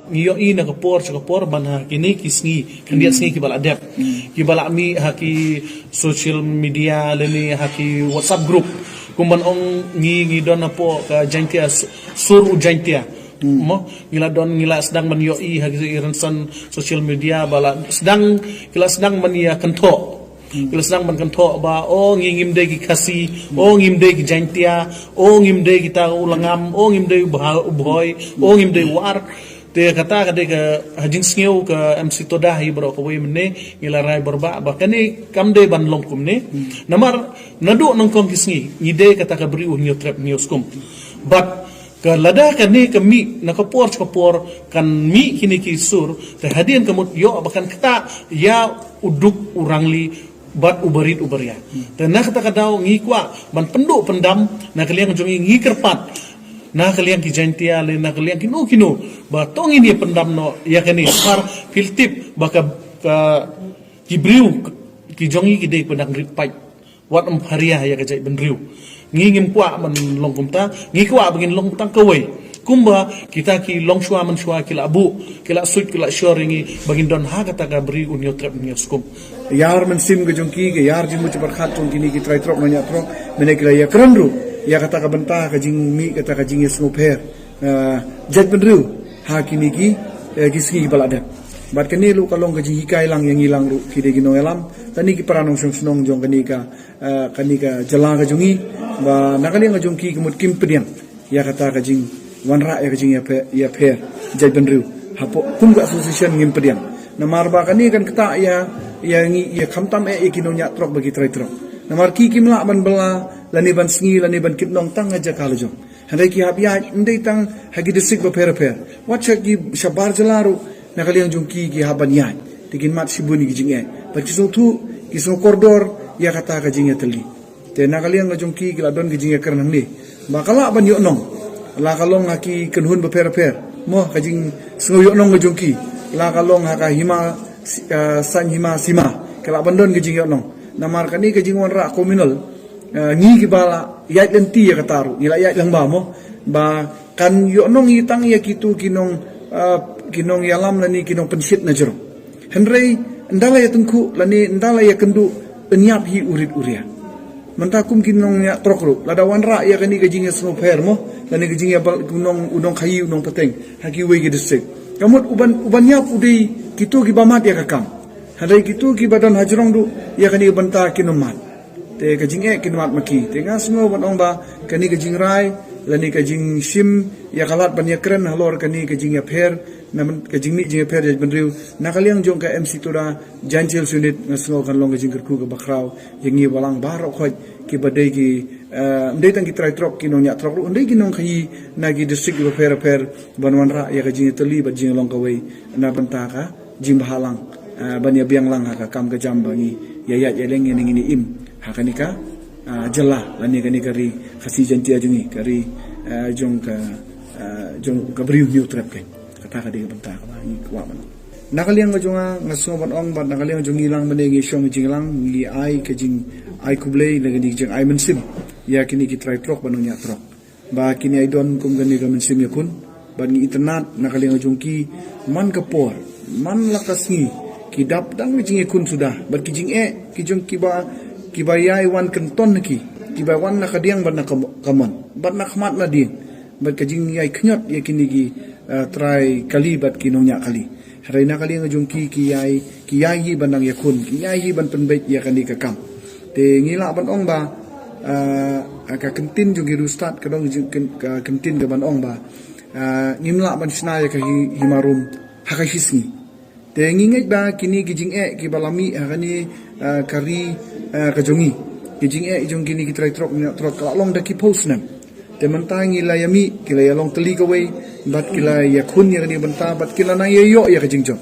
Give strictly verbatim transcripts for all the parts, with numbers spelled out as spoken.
Ngi ïohi na ka por sha ka por ban ha kine ki sngi, khyndiat sngi kiba la dep, kiba la mih ha ki social media lane ha ki WhatsApp group, kum ban ong ngi, ngi don hapoh ka Jaintia, Sur u Jaintia. Mo, ngi la don, ngi la sdang ban ïohi ha ki rynsan social media ba la sdang, ki la sdang ban ïa kynthoh. Ki la sdang ban kynthoh ba, o, ngi ngim dei ki Khasi, o, ngim dei ki Jaintia, o, ngim dei kita u Langam, o, ngim dei u Bha-, u Bhoi, o, ngim dei u War. Te kata ka dei ka, ha jingsngew ka M C Toda hi baroh kawei mynne, ngi la rai barabor ba kane kam dei ban long kumne. Namar naduh nyngkong ki sngi ngi dei kata ka Bri U Hynñiewtrep Hynñiewskum. Bad ka lada kane ka mih na ka por sha ka por, kan mih kine ki sur, te hadien ka mut ïoh ba kan ktah ïa u duk u rangli bad u barit u baria. Te na kata ka daw ngi kwah ban pynduh pyndam na ka liang jong ngi, ngi kyrpad na ka liang ki Jaintia lane na ka liang kino kino ba to ngin ïa pyndam noh ïa kane, namar phi tip ba ka, ka, ki briew ki jong ngi ki dei ba dang rit paid. Wat ym pharia ïa ka jaitbynriew. Ngi ngim kwah ban long kumta, ngi kwah ba ngin long tang kawei. Kumba kita ki longshuwa manshuwa ki la buh, ki la suit, ki la shor ïa ngi ba ngin don ha kata ka Bri U Hynñiewtrep Hynñiewskum. Ïar mynsiem ka jong ki, ka ïar jingmut jingpyrkhat jong kine ki trai trok nongñiah trok, mynne ki la ïakren ruh ïa kata ka bynta ka jingmih kata ka jingïasngewpher, ah, jaitbynriew ha kine ki, eh, ki sngi ba la dep. Bad kane ruh ka long ka jinghikai lang ïa ngi lang ruh, ki dei ki nongïalam, lane ki para nongshong shnong jong kane ka, eh, kane ka jylla ka jong ngi, ba na ka liang ka jong ki ka mut kim pdiang ïa kata ka jingwanrah ïa ka jingïapher, ïapher jaitbynriew. Hapoh kum ka association ngim pdiang. Namar ba kane kan ktah ïa, ïa ngi, ïa khamtam eh ïa ki nongñiah trok bad ki trai trok. Namar ki kim lah ban bylla, lane ban sngi, lane ban kit nong tang ha jaka la jong. Hynrei ki hap ïaid, ym dei tang ha ki district bapher bapher. Wat sha ki shabar jylla ruh, na ka liang jong ki ki hap ban ïaid. Te kin mad shibun ki jingeh. Bad ki sngewthuh, ki sngewkordor ïa kata ka jingïatylli. Te na ka liang ka jong ki ki la don ka jingïakren hangne. Ba ka lah ban ïohnong. La ka long ha ki kynhun bapher bapher. Mo, ka jingsngew ïohnong ka jong ki. La ka long ha ka hima, si-, ah, saiñ hima sima. Ka lah ban don ka jingïohnong. Namar kane ka jingwanrah communal. Ah, ngi kiba la ïaid lynti ïa kata ruh, ngi la ïaid lyngba mo. Ba kan ïohnong ïa tang ïa kito ki nong, ah, ki nongïalam lane ki nongpynshit na jrong. Hynrei ynda la ïatyngkhuh lane ynda la ïakynduh, yn ïap hi u rit u ria. Mynta kum ki nongñiah trok ruh, lada wanrah ïa kane ka jingïasngewpher mo, lane ka jingïabal u nong, u nongkhaïi u nongpateng ha kiwei ki district. Ka mut u ban, u ban ïap u dei kito kiba mad ïa ka kam. Hynrei kito kiba don ha jrong ruh ïa kane ka bynta kin ym mad. Te ka jingeh kin mad ma ki. Te nga sngew ban ong ba kane ka jingrai lane ka jingshim ïa ka lad ban ïakren halor kane ka jingïapher, na ka jingmih jingïapher jaitbynriew, na ka liang jong ka M C Toda Jaintia Hills Unit, nga sngew kan long ka jingkyrkhu kaba khraw ïa ngi balang baroh khoit kiba dei ki, eh, ym dei tang ki trai trok, ki nongñiah trok ruh, ym dei ki nongkhaïi na ki district kiba pher bapher, ban wanrah ïa ka jingïatylli bad jinglong kawei na bynta ka jingbhalang, ah, ban ïabiang lang ha ka kam ka jam ba ngi ïa ïaid ïa leng ïa ngi, ngi im ha kane ka, ah, jylla lane kane ka ri Khasi Jaintia jong ngi, ka ri, ah, jong ka, ah, jong ka Bri U Hynñiewtrep. Kane kata ka dei ka bynta kaba ngi kwah ban. Na ka liang ka jong nga, nga sngew ban ong bad na ka liang jong ngi lang mynne ngi shong jinglang, ngi ai ka jingai khublei lane ka jingai mynsiem ïa kine ki trai trok bad nongñiah trok. Ba kine ai don kum kane ka mynsiem ïakhun. Bad ngi itynnad na ka liang jong ki, man ka por, man la ka sngi, ki dap dang ka jingïakhun suda. Bad ki jingeh ki jong kiba, kiba ïai wan kynton na ki, kiba wan na ka diang bad na ka, ka mon, bad na khmat na dieng. Bad ka jingïai khñiot ïa kine ki, eh, trai kali bad ki nongñiah kali. Hynrei na ka liang jong ki, ki ïai, ki ïai hi ban nang ïakhun, ki ïai hi ban pynbeit ïa kane ka kam. Te ngi lah ban ong ba, ah, ka kyntien jong ki riewstad ka dang jong kyn-, ka kyntien ka ban ong ba, ah, ngim lah ban shna ïa ka hi-, hima rum ha ka shi sngi. Te ngi ngeit ba kine ki jingeh kiba la mih ha kane, ah, ka ri, ah, ka jong ngi. Ki jingeh jong kine ki trai trok, nongñiah trok ka la long da ki phew snem. Te mynta ngi la ïa mih, ki la ïa long tylli kawei, bad ki la ïa khun ïa kane bynta, bad ki la nang ïa ïoh ïa ka jingjop.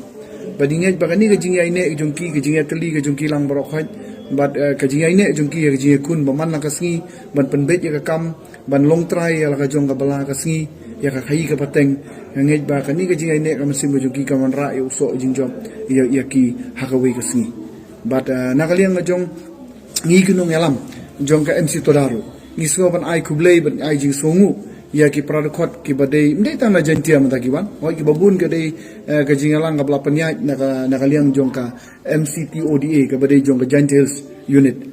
Bad ngi ngeit ba kane ka jingïaineh jong ki, ka jingïatylli ka jong ki lang baroh khoit, bad, eh, ka jingïaineh jong ki ïa ka jingïakhun ba man la ka sngi, ban pynbeit ïa ka kam, ban long trai ïa la ka jong ka bala ka sngi, ïa ka khaïi ka pateng. Nga ngeit ba kane ka jingïaineh ka mynsiem ka jong ki kan wanrah ïa u soh jingjop ïa, ïa ki ha kawei ka sngi. Bad, eh, na ka liang ka jong ngi ki nongïalam jong ka M C Toda ruh, ngi sngew ban ai khublei, ban ai jingsngewnguh ïa ki para dkhot kiba dei, ym dei tang na Jaintia mynta ki wan, hooid kiba bun ka dei, eh, ka jingïalang kaba la pynïaid na ka, na ka liang jong ka M C T O D A kaba dei jong ka Jaintia Hills Unit.